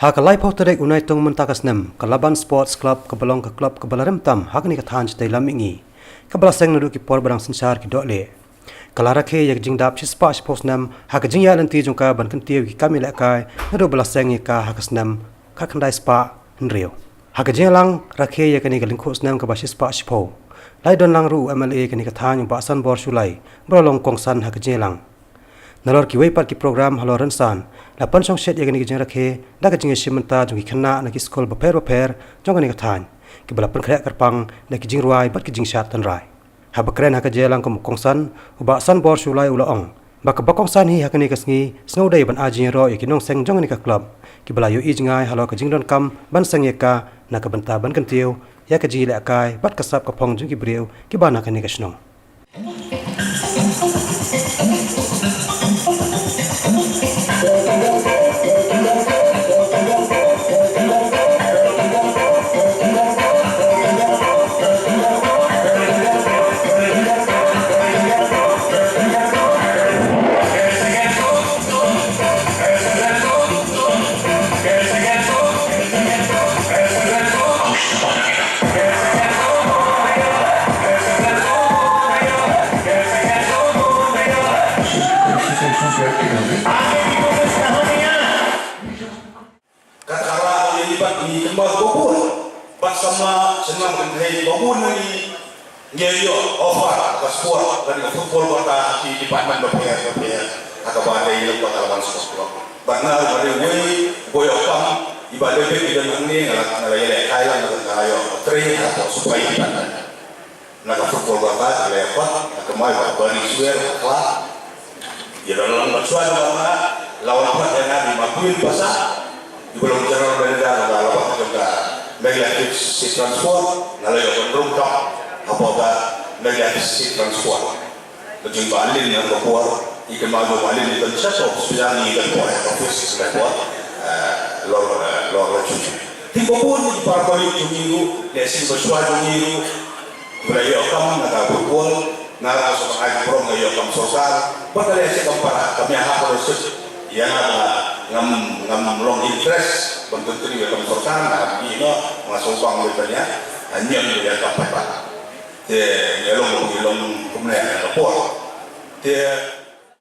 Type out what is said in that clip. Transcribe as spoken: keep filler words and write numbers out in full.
Ha ka laiphew tarik u Naitung mynta ka snem, ka Laban Sports Club kaba long ka club kaba la rem tam ha kane ka thaiñ Shatei Lam Mihngi, kaba la seng naduh ki por ba dang synshar ki dohlieh, ka la rakhe ïa ka jingdap shispah shiphew snem ha ka jingïaid lynti jong ka ban kyntiew ïa ki kam ïalehkai naduh ba la seng ïa ka ha ka snem khatkhyndai spah hynriew. Ha ka jingïalang rakhe ïa kane ka lyngkhuh snem kaba shispah shiphew, la ïadon lang ruh u M L A kane ka thaiñ u Bah Sanbor Shullai, ba la long kongsan ha ka jingïalang. Nalor kiwei pat ki program halor rynsan, la pynshongshit ïa kane ka jingrakhe da ka jingïashim bynta jong ki khynnah na ki skul bapher bapher jong kane ka thaiñ, kiba la pynkhreh kyrpang da ki jingrwai bad ki jingshad tynrai. Haba kren ha ka jingïalang kum u kongsan, u Bah Sanbor Shullai u la ong ba kaba kongsan hi ha kane ka sngi sngewdei ban ai jingïaroh ïa ki nongseng jong kane ka club, kiba la ïohi jngai halor ka jingdonkam ban seng ïa ka na ka bynta ban kyntiew ïa ka jingïalehkai bad ka sap ka phong jong ki briew kiba na kane ka shnong. Kata ka la ïa ngi bad ngi kynmaw ba bun. Bad samla shnong kynthei ba bun ngi ngi ïoh offer ka sport, kane ka football kata ha ki department bapher bapher ha kaba dei ïa ka Laban Sports Club. Bad nga ruh nga dei uwei uba ïoh kam, i Bah David i don hangne, nga la, nga la ïalehkai lang, nga la ïoh trei ha ka sport department. Na ka football kata ka la ïapat, na ka mai ba bari swer ka kla. Ïa la long ba shuwa na ka la wan pat ïa nga di ma Queen Pasa. Di ba long general manager na ka la pat jong ka Meghalaya Fifth Estate Transport, na la ïa ban rung ka hapoh ka Meghalaya Fifth Estate Transport. Ka jong ba Lin na ka por, i ka ma jong ba Lin i kan chat of sbiang i kan por, ka office ka por. Eh, lor, eh, lor la chu. Ti ba bun ni para bari jong i ru, ne sin ba shuwa jong i ru. Ba la ïoh kam na ka football, nga ruh nga sngewbha ai burom nga ïoh kam sorkar, ba ka leh shi kam para, kam ïa hap ruh shi. Ïa nga ba ngam, ngam long interest ban continue ïa kam sorkar, nga ïoh, nga sngewbha ngam ïoh ban ïa, nga ïoh ïa kam pat pat. Te ïa long, ïa long kumne na ka por. Te